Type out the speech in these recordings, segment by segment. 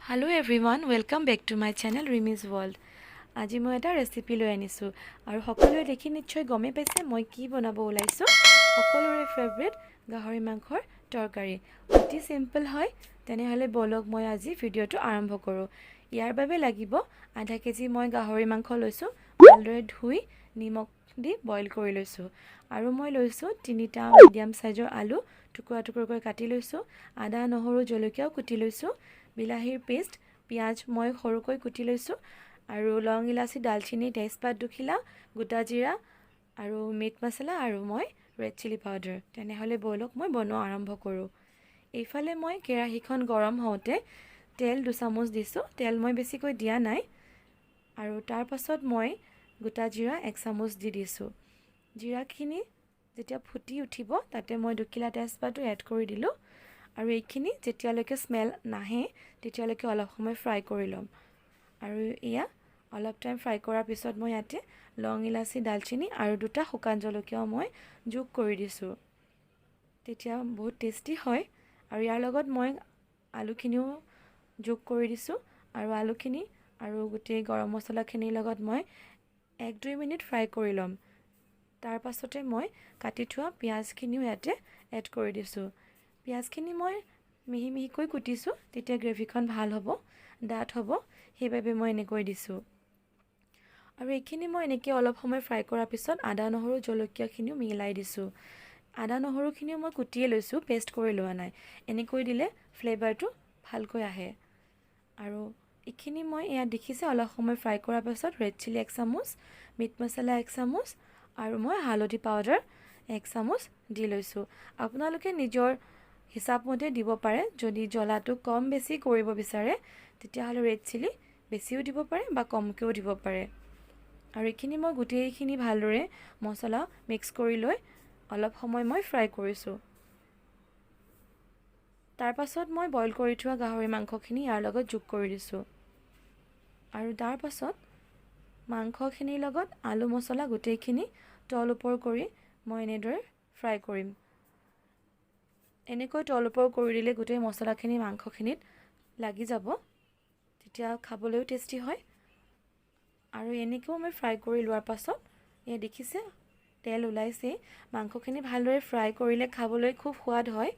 Hello everyone, welcome back to my channel Rimi's World. আজি মই এটা ৰেচিপি লৈ আনিছোঁ আৰু সকলোৱে দেখি নিশ্চয় গমেই পাইছে মই কি বনাব ওলাইছোঁ। সকলোৰে ফেভৰেট গাহৰি মাংসৰ তৰকাৰী। অতি চিম্পল হয়। তেনেহ'লে ব'লক, মই আজি ভিডিঅ'টো আৰম্ভ কৰোঁ। ইয়াৰ বাবে লাগিব আধা কেজি মই গাহৰি মাংস লৈছোঁ, ভালদৰে ধুই নিমখ দি বইল কৰি লৈছোঁ। আৰু মই লৈছোঁ তিনিটা মিডিয়াম চাইজৰ আলু, টুকুৰা টুকুৰকৈ কাটি লৈছোঁ। আদা, নহৰু, জলকীয়াও কুটি লৈছোঁ। বিলাহীৰ পেষ্ট, পিঁয়াজ মই সৰুকৈ কুটি লৈছোঁ আৰু লং, ইলাচি, ডালচেনি, তেজপাত দুখিলা, গোটা জিৰা আৰু মিট মছলা আৰু মই ৰেড চিলি পাউডাৰ। তেনেহ'লে ব'লক, মই বনোৱা আৰম্ভ কৰোঁ। এইফালে মই কেৰাহীখন গৰম হওঁতে তেল 2 চামুচ দিছোঁ। তেল মই বেছিকৈ দিয়া নাই। আৰু তাৰপাছত মই গোটা জিৰা 1 চামুচ দি দিছোঁ। জিৰাখিনি যেতিয়া ফুটি উঠিব, তাতে মই দুখিলা তেজপাতো এড কৰি দিলোঁ আৰু এইখিনি যেতিয়ালৈকে স্মেল নাহে, তেতিয়ালৈকে অলপ সময় ফ্ৰাই কৰি ল'ম। আৰু এয়া অলপ টাইম ফ্ৰাই কৰাৰ পিছত মই ইয়াতে লং, ইলাচি, ডালচেনি আৰু দুটা শুকান জলকীয়াও মই যোগ কৰি দিছোঁ। তেতিয়া বহুত টেষ্টি হয়। আৰু ইয়াৰ লগত মই আলুখিনিও যোগ কৰি দিছোঁ আৰু আলুখিনি আৰু গোটেই গৰম মছলাখিনিৰ লগত মই 1-2 মিনিট ফ্ৰাই কৰি ল'ম। তাৰ পাছতে মই কাটি থোৱা পিঁয়াজখিনিও ইয়াতে এড কৰি দিছোঁ। পিঁয়াজখিনি মই মিহি মিহিকৈ কুটিছোঁ, তেতিয়া গ্ৰেভিখন ভাল হ'ব, ডাঠ হ'ব, সেইবাবে মই এনেকৈ দিছোঁ। আৰু এইখিনি মই এনেকৈ অলপ সময় ফ্ৰাই কৰাৰ পিছত আদা, নহৰু, জলকীয়াখিনিও মিলাই দিছোঁ। আদা নহৰুখিনিও মই কুটিয়ে লৈছোঁ, পেষ্ট কৰি লোৱা নাই। এনেকৈ দিলে ফ্লেভাৰটো ভালকৈ আহে। আৰু এইখিনি মই ইয়াত দেখিছে, অলপ সময় ফ্ৰাই কৰাৰ পাছত ৰেড চিলি 1 চামুচ, মিট মছলা 1 চামুচ আৰু মই হালধি পাউডাৰ 1 চামুচ দি লৈছোঁ। আপোনালোকে নিজৰ হিচাপমতে দিব পাৰে। যদি জ্বলাটো কম বেছি কৰিব বিচাৰে, তেতিয়াহ'লে ৰেড চিলি বেছিও দিব পাৰে বা কমকৈও দিব পাৰে। আৰু এইখিনি মই গোটেইখিনি ভালদৰে মছলা মিক্স কৰি লৈ অলপ সময় মই ফ্ৰাই কৰিছোঁ। তাৰপাছত মই বইল কৰি থোৱা গাহৰি মাংসখিনি ইয়াৰ লগত যোগ কৰি দিছোঁ আৰু তাৰপাছত মাংসখিনিৰ লগত আলু, মছলা গোটেইখিনি তল ওপৰ কৰি মই এনেদৰে ফ্ৰাই কৰিম। এনেকৈ তল ওপৰ কৰি দিলে গোটেই মছলাখিনি মাংসখিনিত লাগি যাব, তেতিয়া খাবলৈও টেষ্টি হয়। আৰু এনেকৈও মই ফ্ৰাই কৰি লোৱাৰ পাছত এয়া দেখিছে, তেল ওলাইছেই। মাংসখিনি ভালদৰে ফ্ৰাই কৰিলে খাবলৈ খুব সোৱাদ হয়।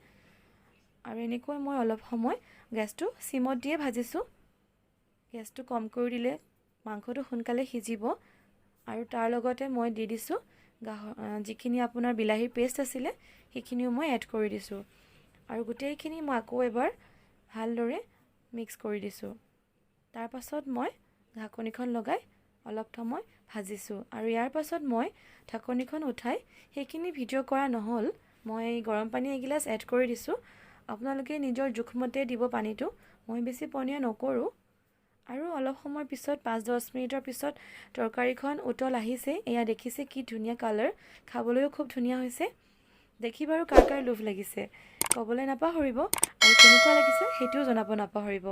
আৰু এনেকৈ মই অলপ সময় গেছটো চিমত দিয়ে ভাজিছোঁ। গেছটো কম কৰি দিলে মাংসটো সোনকালে সিজিব। আৰু তাৰ লগতে মই দি দিছোঁ যিখিনি আপোনাৰ বিলাহীৰ পেষ্ট আছিলে, সেইখিনিও মই এড কৰি দিছোঁ আৰু গোটেইখিনি মই আকৌ এবাৰ ভালদৰে মিক্স কৰি দিছোঁ। তাৰপাছত মই ঢাকনিখন লগাই অলপ সময় ভাজিছোঁ। আৰু ইয়াৰ পাছত মই ঢাকনিখন উঠাই, সেইখিনি ভিডিঅ' কৰা নহ'ল, মই গৰম পানী এগিলাচ এড কৰি দিছোঁ। আপোনালোকে নিজৰ জোখমতে দিব পানীটো, মই বেছি পনীয়া নকৰোঁ। আৰু অলপ সময় পিছত, 5-10 মিনিটৰ পিছত তৰকাৰীখন উতল আহিছে। এয়া দেখিছে, কি ধুনীয়া কালাৰ, খাবলৈও খুব ধুনীয়া হৈছে। দেখি বাৰু কাৰ কাৰ লোভ লাগিছে, ক'বলৈ নাপাহৰিব আৰু কেনেকুৱা লাগিছে সেইটোও জনাব নাপাহৰিব।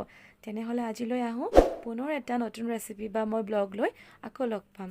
তেনেহ'লে আজিলৈ আহোঁ। পুনৰ এটা নতুন ৰেচিপি বা মই ব্লগ লৈ আকৌ লগ পাম।